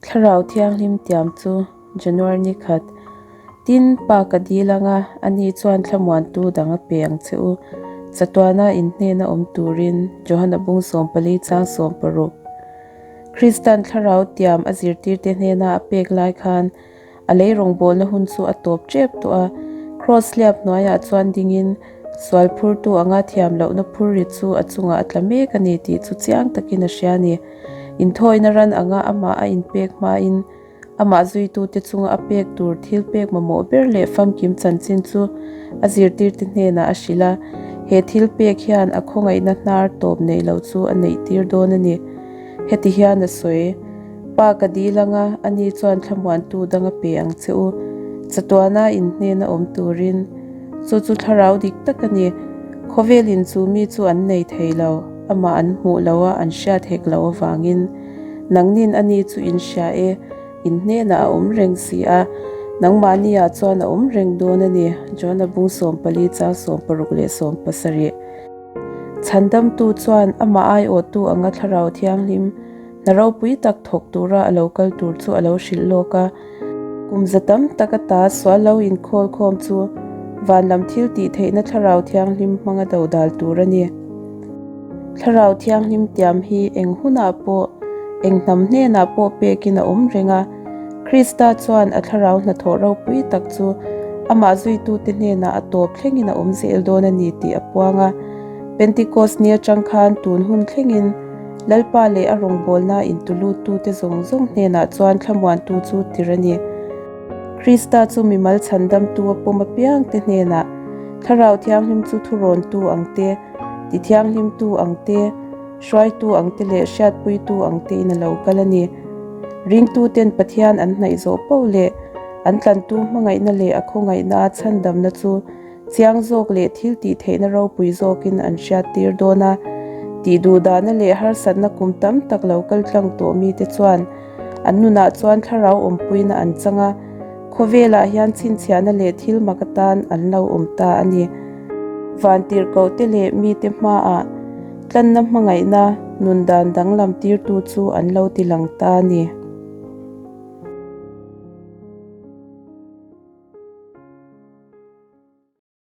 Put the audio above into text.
Thlarau Thianghlim tiam chu January ni khat. Tin, Pa ka dil anga ani chuan thlamuantu dang a pe ang che u. Chatuana in hnena awm turin Johana bung 14 chang 16. Kristan thlarau tiam a zirtirte hnena a pek lai khan A lei rawngbawlna hun chu a tawp tep tawh a, Kraws hliap hnuaiah chuan dingin sual phurtu anga thiam lohna phur ri chu a chungah a tla mek a ni tih chu chiang takin a hria a ni. Inthawina ran anga amah a inpek hmain amah zuitute chunga a pek tur thil pek mamawh ber leh famkim chanchin chu a zirtirte hnenah a hrilh a, he thil pek hian a khawngaihna hnar tawp neih loh chu a neihtir dawn a ni. Heti hian a sawi. Pa ka dil anga, ani chuan thlamuantu dang a pe ang che u. Chatuana in hnena awm turin. Chu chu thlarau dik tak a ni. Khawvelin chu mi chu an nei thei lo, amah an hmuh lo a, an hriat hek loh avangin. Nangnin ani chu in hria e, in hnenah a awm reng si a, nangmahniah chuan a awm reng dawn a ni, Johna bung 14 chang 16 leh 17. Chhandamtu chuan amah aiawhtu anga thlarau thianghlim Hna ropui tak thawk tura a lo kal tur chu a lo hrilh lawk a. Kum za tam tak ata sual lo inkhawl khawm chu van lam thil tih theihna Thlarau Thianghlim hmanga do dal tur a ni. Thlarau Thianghlim tiam hi eng hunah pawh, eng hnam hnenah pawh pekin a awm reng a. Krista chuan a thlarau hnathawh ropui tak chu amah zuitute hnenah a tawp thlengin a awm zel dawn a ni tih a puang a. Pentikos ni atang khan tun hun thlengin Lalpa leh a rawngbawlna intuluttute zawng zawng hnenah chuan thlamuantu chu tir a ni. Krista chu mimal chhandamtu a pawm apiangte hnenah Thlarau Thianghlim chu thurawntu ang te, tithianghlimtu ang te, hruaitu ang te leh hriatpuitu ang tein a lo kal a ni. Ringtuten Pathian an hnaih zawh poh leh an tlantu hmangaihna leh a khawngaihna chhandamna chu Chiang zawk leh thil tih theihna ropui zawkin an hriattir dawn a, tih duhdahna leh harsatna kum tam tak lo kal tlang tawh mite chuan an nunah chuan thlarau awmpuina an chang a, khawvelah hian chhinchhiahna leh thil mak atan an lo awm ta a ni. Vantirhkohte leh mite hmaah tlanna hmangaihna nun dan danglam tirtu chu an lo ti lang ta a ni.